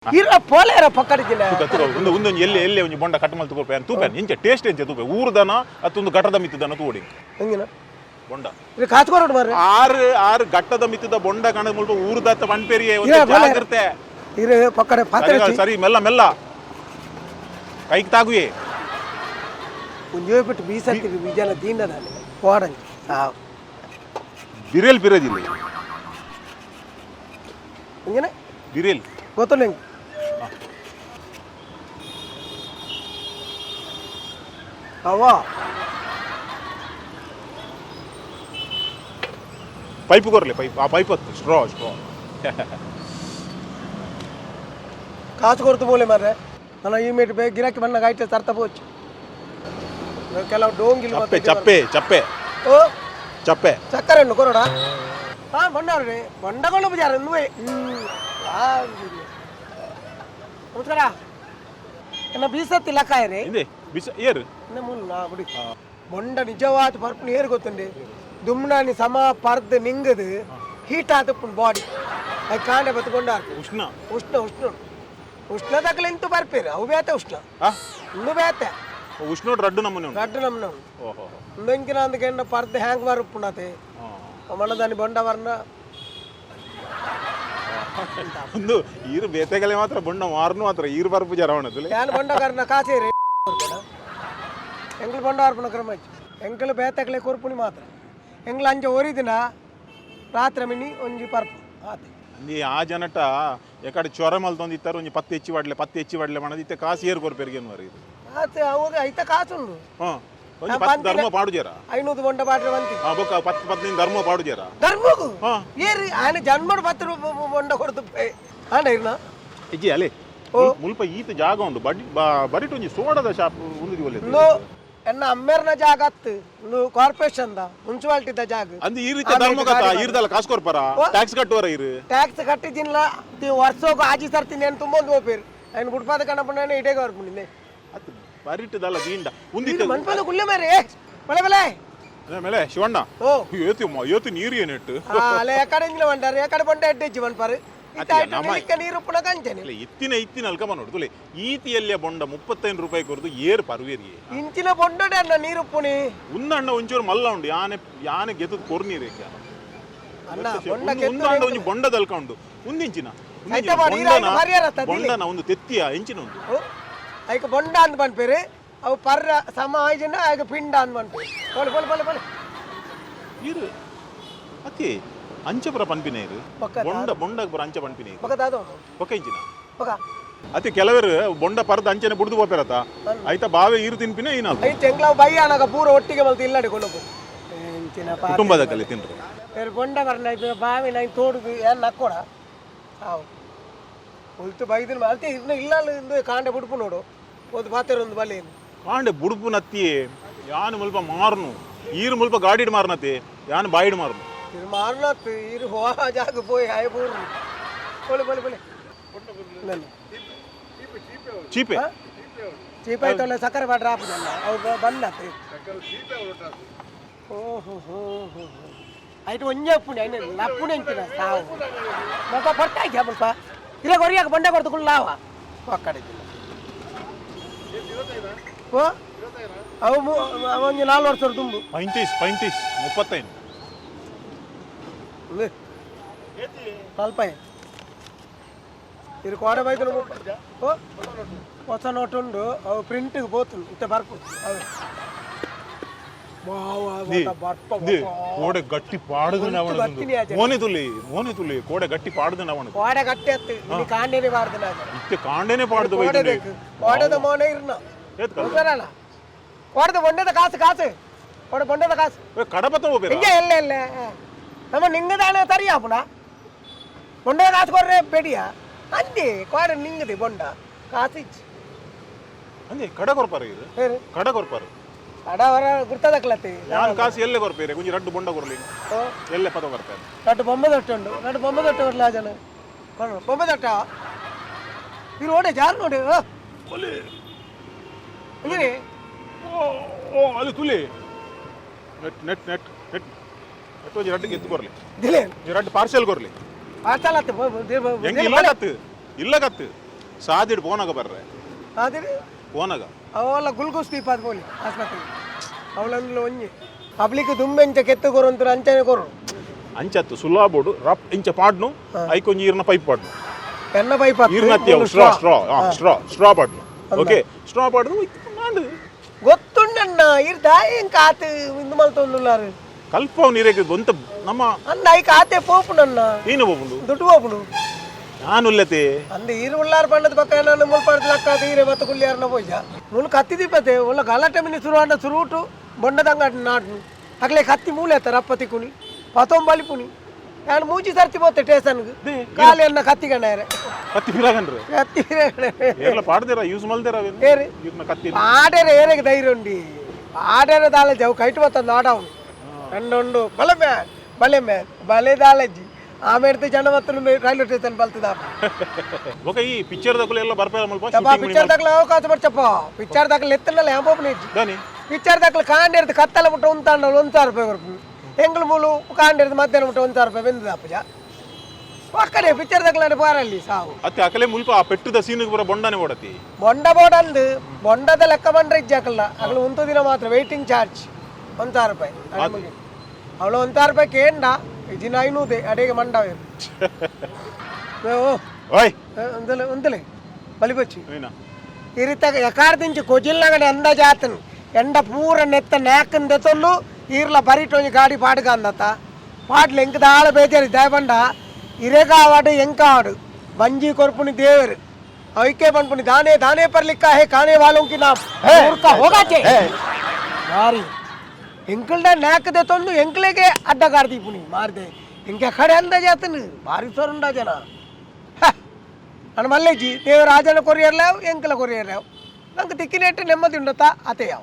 ಇರ ಪೋಲೇರ ಪಕ್ಕಡಿಜಿನ ಒಂದು ಒಂದೊಂದು ಎಲ್ಲೆ ಎಲ್ಲೆ ಒಂಜಿ ಬೊಂಡ ಕಟ್ ಮಲ್ತು ಕೊರ್ಪೆ ತೂಪೆ ಇಂಚ ಟೇಸ್ಟ್ ಎಂಚ ತೂಪೆ ಊರುದನ ಅತ್ತೊಂದು ಘಟದ ಮಿತ್ತದನ ತೂಡಿ ಹಂಗಿನ ಬೊಂಡ ಇದು ಕಾಸು ಮಾರ್ರೆ ಆರು ಆರು ಘಟ್ಟದ ಮಿತ್ತದ ಬೊಂಡ ಕಣ ಮುಲ್ಪ ಊರುದತ್ತ ಪನ್ಪೆರಿಯೆ ಒಂದು ಇರ, ಬೋಲೆ. ಜಾಗ್ರತೆ ಇರು ಪಕ್ಕಡೆ ಪಾತ್ರೆ ಸರಿ, ಸರಿ ಮೆಲ್ಲ ಮೆಲ್ಲ ಕೈಗೆ ತಾಗುವೆ ಒಂಜೇ ಬಿಟ್ಟು ಬೀಸತ್ತಿ ಬೀಜನ ದೀನದಾನೆ ಕೋಡಂಜಿ ಆ ಬಿರೇಲ್ ಬಿರೇದಿಲ್ಲ ಹಂಗಿನ ಬಿರೇಲ್ ಗೊತ್ತಿಲ್ಲ ಹಿಂಗೆ ಅವ್ವ ಪೈಪ್ ಕೊರ್ಲೆ ಪೈಪ್ ಆ ಪೈಪ್ ಹತ್ತು ಸ್ಟ್ರಾ ಸ್ಟ್ರಾ ಕಾಸು ಕೊಡ್ತು ಬೋಲೆ ಮಾರ್ರೆ ನನ್ನ ಈ ಮೇಟ್ ಬೇ ಗಿರಾಕಿ ಬಣ್ಣ ಐಟೆ ತರ್ತ ಪೋಚು ಕೆಲವು ಡೋಂಗಿಲ್ ಚಪ್ಪೆ ಚಪ್ಪೆ ಚಪ್ಪೆ ಓ ಚಪ್ಪೆ ಸಕ್ಕರೆ ಉಂಡು ಕೊರೋಡ ಹಾ ಬೊಂಡ ಅವ್ರಿ ಬೊಂಡಕೊಂಡು ಬಜಾರ ಒಂದುವೆ ನಮಸ್ಕಾರ ಎನ್ನ ಬೀಸತ್ತಿ ಲಕ್ಕಾಯರಿ ಹಿಂದೆ ಬಿಸ ಏರು ಇನ್ನ ಮುಲ್ಲ ಬಿಡಿ ಬೊಂಡ ನಿಜವಾದ ಪರ್ಪು ಏರು ಗೊತ್ತುಂಡಿ ದುಮ್ನಾನಿ ಸಮ ಪರ್ದು ನಿಂಗದು ಹೀಟ್ ಆತಪ್ಪುಂಡು ಬಾಡಿ ಅದು ಕಾಂಡೆ ಬತ್ತು ಬೊಂಡ ಉಷ್ಣ ಉಷ್ಣ ಉಷ್ಣ ಉಂಟು. ಉಷ್ಣ ತಕಲಿಂತು ಬರ್ಪೇರು ಅವು ಬೇತೆ ಉಷ್ಣ ಆ ಇಂದು ಬೇತೆ ಉಷ್ಣೋಡ್ ರಡ್ಡು ನಮ್ಮನೆ ಉಂಟು ರಡ್ಡು ನಮ್ನ ಉಂಟು ಓಹೋ ಇಂದೊಂಕಿನ ಅಂದಕೆಂಡ ಪರ್ದು ಹ್ಯಾಂಗ್ ಬರುಪ್ಪುಣತೆ ಮಣದಾನಿ ಬೊಂಡ ವರ್ಣ ಒಂದು ಈರು ಬೇತೆಗಲೆ ಮಾತ್ರ ಬೊಂಡ ಮಾರ್ನು ಮಾತ್ರ ಈರು ಬರ್ಪು ಜರವಣದಲ್ಲಿ ಯಾನ್ ಬೊಂಡಗಾರನ ಕಾಸೇರಿ ಎಂಗ್ಲು ಬೊಂಡ ಅರ್ಪಣ ಕ್ರಮ ಎಂಕಲು ಬೇತಕಲೆ ಕೊರ್ಪುಣಿ ಮಾತ್ರ ಎಂಗ್ಲು ಅಂಚ ಒರಿದಿನ ರಾತ್ರಿ ಮಿನಿ ಒಂಜಿ ಪರ್ಪು ಆತೆ ಅಂದಿ ಆ ಜನಟ ಎಕಡೆ ಚೊರ ಮಲ್ತೊಂದು ಇತ್ತಾರು ಒಂಜಿ ಪತ್ತೆ ಹೆಚ್ಚಿ ವಾಡ್ಲೆ ಪತ್ತೆ ಹೆಚ್ಚಿ ವಾಡ್ಲೆ ಮಾಡೋದು ಇತ್ತೆ ಕಾಸು ಏರು ಕೊರ್ಪೆರಿಗೆ ಅನ್ವಾರ ಇದು ಆತೆ ಅವಾಗ ಐತ ಕಾಸುಂಡು ಹಾಂ ಒಂಜಿ ಪತ್ತು ಧರ್ಮ ಪಾಡು ಜರ ಐನೂರು ಬೊಂಡ ಪಾಟ್ರೆ ಬಂತಿ ಹಾಂ ಬೊಕ್ಕ ಪತ್ತು ಪತ್ನಿನ ಧರ್ಮ ಪಾಡು ಜರ ಧರ್ಮಗು ಹಾ. ಏರಿ ಆನೆ ಜನ್ಮಡು ಪತ್ತು ರೂಪಾಯಿ ಬೊಂಡ ಕೊಡ್ತು ಆಂಡ ಇರ್ನ ಇಜ್ಜಿ ಅಲೆ ಮುಲ್ಪ ಈತ ಜಾಗ ಉಂಡು ಬಡಿ ಬಡಿಟ್ ಒಂಜಿ ಸೋಡದ ಶಾಪ್ ಉಂದು ಒಲ್ಲೆ ಇಂದು ಎನ್ನ ಅಮ್ಮೇರ್ನ ಜಾಗ ಅತ್ತು ಇಂದು ಕಾರ್ಪೊರೇಷನ್ the ಮುನ್ಸಿಪಾಲಿಟಿದ ಜಾಗ ಅಂದ್ ಈ ರೀತಿ ಧರ್ಮ ಕಥ ಈರ್ದಲ್ಲ ಕಾಸು ಕೊರ್ಪರ ಟ್ಯಾಕ್ಸ್ ಕಟ್ಟುವರ ಇರು ಟ್ಯಾಕ್ಸ್ ಕಟ್ಟಿದ್ದಿಲ್ಲ ವರ್ಷೋಗು ಆಜಿ ಸರ್ತೀನಿ ಏನು ತುಂಬೊಂದು ಹೋಗ್ಬೇರು ఆయన ಗುಡ್ಪಾದ ಕಣಪಣ್ಣ ಇಡೇ ಬರ್ಪುಂಡಿಂದೆ ಅತ್ ಬರಿಟ್ಟದಲ್ಲ ದೀಂಡ ಉಂದಿತ್ತೆ ಮನ್ಪದ ಕುಲ್ಲೆ ಮೇರೆ ಬಳೆ ಬಳೆ ಮೇಲೆ ಶಿವಣ್ಣ ಓ ಏತಿ ಏತಿ ನೀರು ಏನಿಟ್ಟು ಅಲ್ಲ ಎಕಡೆ ಇಂಜಿನ ಬಂಟಾರು ಎಕಡೆ ಬಂಟ ಎಡ್ಡೆಜ್ಜಿ ಬಂಪಾರು ಅತ್ತೆ, ನಮ್ಮ- ನೀರು ಪುನಃ ಕಂಚನೆ ಇಲ್ಲ ಇತ್ತಿನ ಇತ್ತಿನ ಅಲ್ಕಮ ನೋಡು ತುಲೆ ಈತಿಯಲ್ಲಿಯ ಬೊಂಡ 35 ರೂಪಾಯಿ ಕೊರದು ಏರು ಪರ್ವೇರಿ ಇಂಚಿನ ಬೊಂಡಡೆ ಅಣ್ಣ ನೀರು ಪುಣಿ ಉನ್ನಣ್ಣ ಒಂಚೂರು ಮಲ್ಲ ಉಂಡು ಯಾನೆ ಯಾನೆ ಗೆದ್ದದ್ ಕೊರ್ನೀರು ಏಕೆ ಅಣ್ಣ ಬೊಂಡ ಒಂದು ಅಂಡ ಒಂಜಿ ಬೊಂಡದ ಅಲ್ಕ ಉಂಡು ಒಂದಿಂಚಿನ ಐತ ಬಾಡಿ, ನೀರು ಐತ ಪರಿಹಾರ ಅತ್ತ ದಿಲಿ. ಬೊಂಡನ ಒಂದು ತೆತ್ತಿಯ ಇಂಚಿನ ಒಂದು ಐಕ ಬೊಂಡ ಅಂದ್ ಪನ್ಪೇರು ಅವು ಪರ್ರ ಸಮ ಆಯ್ಜಿನ ಐಕ ಪಿಂಡ ಅಂದ್ ಪನ್ಪೇರು ಬೋಲೆ ಬೋಲೆ ಬೋಲೆ ಬೋಲೆ ಇರು ಅತಿ ಅಂಚಪುರ ಪನ್ಪಿನ ಇರು ಪಕ್ಕ ಬೊಂಡ ಬೊಂಡಗ್ ಪುರ ಅಂಚ ಪನ್ಪಿನ ಇರು ಬೊಕ ದಾದ ಪೊಕ್ಕ ಇಂಚಿನ ಬೊಕ ಅತಿ ಕೆಲವರು ಬೊಂಡ ಪರ್ದ ಅಂಚನೆ ಬುಡ್ದು ಪೋಪೆರತ ಐತ ಬಾವೆ ಈರು ತಿನ್ಪಿನ ಏನಾದ್ರು I ಚೆಂಗ್ಲಾವ್ ಬೈ ಅನಗ ಪೂರ ಒಟ್ಟಿಗೆ ಮಲ್ತು ಇಲ್ಲಡೆ ಕೊಂಡು ಇಂಚಿನ ಪಾ ಕುಟುಂಬದ ಕಲೆ ತಿನ್ರಿ ಬೇರೆ ಬೊಂಡ ಬರ್ನ ಬಾವಿ ನೈ ತೋಡುದು ಏನ್ ನಕ್ಕೊಡ ಹಾವು ಉಲ್ತು ಬೈದಿನ ಅಲ್ತೆ ಇನ್ನು ಇಲ್ಲ ಇಂದು ಕಾಂಡೆ ಬುಡ್ಪು ನೋಡು ಒಂದು ಪಾತ್ರೆ ಒಂದು ಬಲೆ ಕಾಂಡೆ ಬುಡುಪು ನತ್ತಿ ಯಾನು ಮುಲ್ಪ ಮಾರ್ನು ಈರು ಮುಲ್ಪ ಗಾಡಿಡ್ ಮಾರ್ನತಿ ಯಾನು ಬಾಯಿಡ್ ಮಾರ್ನು ಇದು ಮಾರ್ನತ್ತು ಇರು ಹೋ ಜಾಗ ಪೋಯಿ ಆಯ ಪೂರು ಬೋಲೆ ಬೋಲೆ ಬೋಲೆ ನನ್ನ ಚೀಪೆ ಚೀಪ ಆಯ್ತಲ್ಲ ಸಕ್ಕರೆ ಬಾಡ್ರ ಆಪುದಲ್ಲ ಅವು ಬನ್ನತ್ತೆ ಓಹೋ ಹೋ ಹೋ ಐಟ್ ಒಂಜೆ ಅಪ್ಪುಣೆ ಐನ ಲಪ್ಪುಣೆ ಅಂತಿನ ಸಾವು ಮಗ ಪಟ್ಟಾಯ್ತು ಮುಲ್ಪ ಇಲ್ಲ ಕೊರಿಯಾಕ ಬಂಡೆ ಕೊಡ್ತು ಕುಳ್ಳಾವ ಒಕ್ಕಡೆ ಓ ಅವು ಒಂಜಿ ನಾಲ್ಕು ವರ್ಷ ತುಂಬು ಪೈಂತೀಸ್ ಪೈಂತೀಸ್ ಮುಪ್ಪತ್ತೈದು ನಲ್ಪೈ ಇದು ಕೋಡೆ ಬೈದು ಓ ಹೊಸ ನೋಟ್ ಉಂಡು ಅವು ಪ್ರಿಂಟಿಗೆ ಬೋತು ಇತ್ತೆ ಬರ್ಪು ಅವು ಕೋಡೆ ಗಟ್ಟಿ ಪಾಡುದು ಬರ್ತೀನಿ ಆಚೆ. ಮೋನೆ ತುಲಿ ಮೋನೆ ತುಲಿ ಕೋಡೆ ಗಟ್ಟಿ ಪಾಡುದು ನವಣ ಕೋಡೆ ಗಟ್ಟಿ ಅತ್ತು ಇಲ್ಲಿ ಕಾಂಡೇನೆ ಬಾರ್ದು ನಾನು ಇತ್ತೆ ಕಾಂಡೆನೆ ಪಾಡುದು ಕೋಡೆ ಬೈದುಂಡೆ ಬೇಕು ಕೋಡೆದ ಮೋನೆ ಇರ್ನ ಏತ್ ಕಲ್ಲ? ಗೊತ್ತಲ್ಲ ಕೋಡೆದ ಬೊಂಡದ ಕಾಸು ಕಾಸು ಕೋಡೆ ಬೊಂಡದ ಕಾಸು ಏ, ಕಡಪತ ಹೋಗ್ಬೇರ ಹಿಂಗೆ ಎಲ್ಲ ಎಲ್ಲ ನಮ್ಮ ನಿಂಗದಾನೆ ತರಿಯ ಪುನ ಬೊಂಡದ ಕಾಸು ಕೊಡ್ರೆ ಬೇಡಿಯ ಅಂದೆ ಕೋಡೆ ನಿಂಗದೆ ಬೊಂಡ ಕಾಸು ಇಚ್ಚು ಅಂದೆ ಕಡ ಕೊರ್ಪಾರ ಇದು ಹೇರು ಕಡ ಕೊರ್ಪಾರ ಅಡ ವರ ಗುರ್ತದಕ್ಲತ್ತಿ ಯಾನು ಕಾಸು ಎಲ್ಲೆ ಕೊರ್ಪೇರೆ ಒಂಜಿ ರಡ್ಡು ಬೊಂಡ ಕೊರ್ಲಿ ಓ ಎಲ್ಲೆ ಪದ ಕೊರ್ಪೇರೆ ರಡ್ಡು ಬೊಂಬೆ ದೊಟ್ಟ ಉಂಡು ರಡ್ಡು ಬೊಂಬೆ ದೊಟ್ಟ ಬರ್ಲ ಜನ ಕೊಡು ಬೊಂಬೆ ದೊಟ್ಟ ಇದು ಓಡೆ ಜಾರು ನೋಡಿ ಒಲೆ ಹಿಂಗೆ ಓ ಓ ಅಲ್ಲಿ ತುಲಿ net net net net net ಒಂಜಿ ರಡ್ಡು ಎತ್ತು ಕೊರ್ಲಿ ದಿಲೆ ಒಂಜಿ ರಡ್ಡು ಪಾರ್ಸೆಲ್ ಕೊರ್ಲಿ ಪಾರ್ಸಲ್ ಆತು ಹೆಂಗೆ ಇಲ್ಲ ಕತ್ತು ಇಲ್ಲ ಕತ್ತು ಸಾದಿಡ್ ಪೋನಾಗ ಬರ್ರೆ. ಆದ್ರೆ ಪೋನಾಗ ಅವೆಲ್ಲ ಗ್ಲುಕೋಸ್ ದೀಪಾದ ಪೋಲಿ ಆಸ್ಪತ್ರೆ ಅವಳಂದ್ಲ ಒಂಜಿ ಪಬ್ಲಿಕ್ ದುಂಬೆಂಚ ಕೆತ್ತು ಕೊರು ಅಂಚನೆ ಕೊರು. ಅಂಚತ್ತು ಸುಲಾಬೋಡು ರಪ್ ಇಂಚ ಪಾಡ್ನು, ಐಕೊಂಜಿ ಈರ್ನ ಪೈಪ್ ಪಾಡ್ನು. ಎನ್ನ ಪೈಪ್. ಈರ್ನತ್ತಿ ಅವು straw straw straw straw ಪಾಡ್ನು. Okay, straw ಪಾಡ್ದು ನಾಂಡು. ಗೊತ್ತುಂಡಣ್ಣ, ಇರ್ ದಾಯಿ ಕಾತು ಇಂದು ಮಲ್ತೊಂದುಲ್ಲಾರು. ಕಲ್ಪವು ನೀರೇಗೆ ಒಂತ ನಮ್ಮ. ಅಂದ ಐಕ್ ಆತೆ ಪೋಪುನಣ್ಣ. ಏನು ಹೋಗುಂಡು? ದುಡ್ಡು ಪೋಪುಂಡು. ನಾನು ಉಲ್ಲತೆ. ಅಂದ ಈರು ಉಳ್ಳಾರ ಪಂಡದ ಪಕ್ಕ ನಾನು ಮುಲ್ಪಾಡ್ದ ಲಕ್ಕಾದ ಈರೆ ಬತ್ತ ಕುಲ್ಲಿಯಾರನ ಪೋಯ್ಯ ಮುಲ್ ಕತ್ತಿ ದೀಪತೆ ಒಳ್ಳ ಗಲಾಟೆ ಮಿನಿ ಸುರು ಅಂಡ ಸುರುಟು ಬೊಂಡದಂಗ ನಾಡ್ನು ಅಗಲೆ ಕತ್ತಿ ಮೂಲೆ ಅತ್ತ ರಪ್ಪ ತಿಕ್ಕುನಿ ಪತೊಂಬಲಿ ಪುನಿ ನಾನು ಮೂಜಿ ಸರ್ತಿ ಪೋತೆ ಸ್ಟೇಷನ್ಗೆ ಖಾಲಿ ಅನ್ನ ಕತ್ತಿ ಗಣ್ಣಾರೆ. ಕತ್ತಿ ಫಿರಾಗನ್ರಿ. ಕತ್ತಿ. ಏರ್ಲ ಪಾಡ್ದಿರ, ಯೂಸ್ ಮಲ್ದಿರ? ಏರು? ಈರ್ನ ಕತ್ತಿ. ಪಾಡೇರೆ ಏರೆಗೆ ಧೈರ್ಯ ಉಂಡಿ ಪಾಡೇರೆ ದಾಲಜಿ ಅವು ಕೈಟು ಬತ್ತಂದು ಆಡವನು ಉಂಡು ಬಲೆ ಮ್ಯಾನ್ ಬಲೆ ಮ್ಯಾನ್ ಬಲೆ ದಾಲಜಿ ಆಮೇಲೆ ಜನ ಮತ್ತು ರೈಲ್ವೆ ಸ್ಟೇಷನ್ ಬಲ್ತದ. ఒక ಈ ಪಿಕ್ಚರ್ ದಕ್ಕಲು ಎಲ್ಲ ಬರ್ಪೇರ ಮಲ್ಪ. ಚಪ್ಪ ಪಿಕ್ಚರ್ ದಾಖಲೆ ಅವಕಾಶ ಪಡ್ಚಪ್ಪ. ಪಿಕ್ಚರ್ ದಾಖಲೆ ಎತ್ತನಲ್ಲ ಎಂಪೋಪು ದಾನಿ? ಪಿಕ್ಚರ್ ದಾಖಲೆ ಕಾಂಡಿರ್ದು ಕತ್ತಲ ಮುಟ್ಟ ಉಂತಾಂಡ 1000 ರೂಪಾಯಿ ಕೊರ್ಪು. ಎಂಗ್ಳು ಮೂಲು ಕಾಂಡಿರ್ದು ಮಧ್ಯಾಹ್ನ ಮುಟ್ಟ 1000 ರೂಪಾಯಿ ಬೆಂದದ ಪಕ್ಕನೆ. ಪಿಕ್ಚರ್ ದಾಖಲೆ ಪಾರಲ್ಲಿ ಸಾವು. ಅತ್ತೆ ಅಕಲೆ ಮುಲ್ಪ ಆ ಪೆಟ್ಟದ ಸೀನಿಗೆ ಬರ ಬೊಂಡನೆ ಓಡತಿ. ಬೊಂಡ ಬೋಡಂದು ಬೊಂಡದ ಲೆಕ್ಕ ಬಂಡ್ರೆ ಇಜ್ಜಾಕಲ್ಲ. ಅಗಲು ಉಂತು ದಿನ ಮಾತ್ರ ವೇಟಿಂಗ್ ಚಾರ್ಜ್ 1000 ರೂಪಾಯಿ. ಅವಳು 1000 ರೂಪಾಯಿ ಕೇಂಡ ದಿನ ಐನೂದೆ ಅಡಿಗೆ ಮಂಡವೆ. ಓ. ಓಯ್. ಉಂತಲೆ ಉಂತಲೆ ಬಲಿಬಚ್ಚಿ. ಏನ? ಇರಿತ ಎಕಾರ್ದಿಂಚಿ ಕೊಜಿಲ್ನಗಡೆ ಅಂದಾಜಾತನು ಎಂಡ ಪೂರ ನೆತ್ತ ನ್ಯಾಕನ್ ದೆತೊಲ್ಲು ಈರ್ಲ ಬರಿಟೊಂಜಿ ಗಾಡಿ ಪಾಡ್ಗ ಅಂದತ್ತ ಪಾಡ್ಲೆ ಎಂಕ್ ದಾಳ ಬೇಜಾರಿ ದಯಬಂಡ ಇರೆಗಾವಾಡು ಎಂಕಾವಾಡು ಬಂಜಿ ಕೊರ್ಪುನಿ ದೇವರು ಐಕೆ ಪನ್ಪುನಿ ದಾನೆ ದಾನೆ पर लिखा है खाने वालों की नाम ಮೂರ್ಖ ಹೋಗಾಚೆ ಮಾರಿ. ಎಂಕಲ್ಡ ನ್ಯಾಕ್ ದೆತೊಂದು ಎಂಕ್ಲೆಗೆ ಅಡ್ಡ ಗಾರ್ದೀಪುನಿ ಮಾರ್ದೆ ಎಂಕೆ ಕಡೆ ಅಂದಾಜಾತನು ಭಾರಿ ಸೊರುಂಡ ಜನ. ನಾನು ಮಲ್ಲೇಜಿ ದೇವರ ಆಜನ ಕೊರಿಯರ್ ಲ್ಯಾವ್ ಎಂಕಲ ಕೊರಿಯರ್ ಲ್ಯಾವ್ ನಂಗೆ ತಿಕ್ಕಿನೆಟ್ಟು ನೆಮ್ಮದಿ ಉಂಡತ್ತ ಅತೆ ಯಾವ.